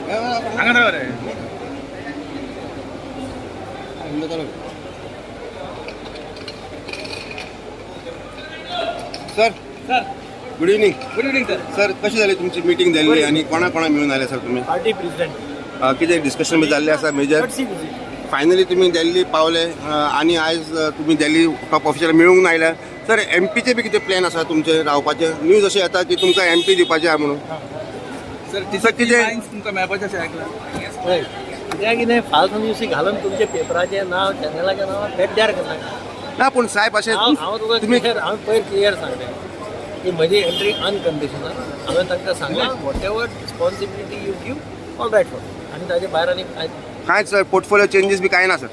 हांगा राव रे. Sir. Sir. Good evening. Good evening sir. Sir, कशी जाली तुमची मिटींग जाल्ली आनी कोणा कोणा मेळून आले सर तुमी? Party president. कितें डिस्कशन बी जाल्लें आसा मेजर? फायनली तुमी दिल्ली पावले आनी आयज तुमी दिल्ली टॉप ऑफिसर मेळूंक आयल्या. सर, एमपीचे बी कितें प्लॅन आसा तुमचे रावपाचे? न्यूज अशें येता की तुमकां एमपी दिवपाचें आहा म्हणून. सर. सर, कितें? मायन्स तुमकां मेळपाचें अशें आयकलां. हय, कित्याक कितें फाल्स न्यूज घालून तुमच्या पेपराचें नांव, चॅनलाचें नांव बेड्ड्यार करनाका. ना, पूण साहेब अशें हांव हांव तुका तुमी क्लियर, हांवें पयर क्लियर सांगलें की म्हजी एंट्री अनकंडिशनल. हांवें तांकां सांगलां, whatever responsibility you give, all right for. आनी ताजे भायर आनी कांय कांयच पोर्टफोलिओ चेंजीस बी कांय ना सर?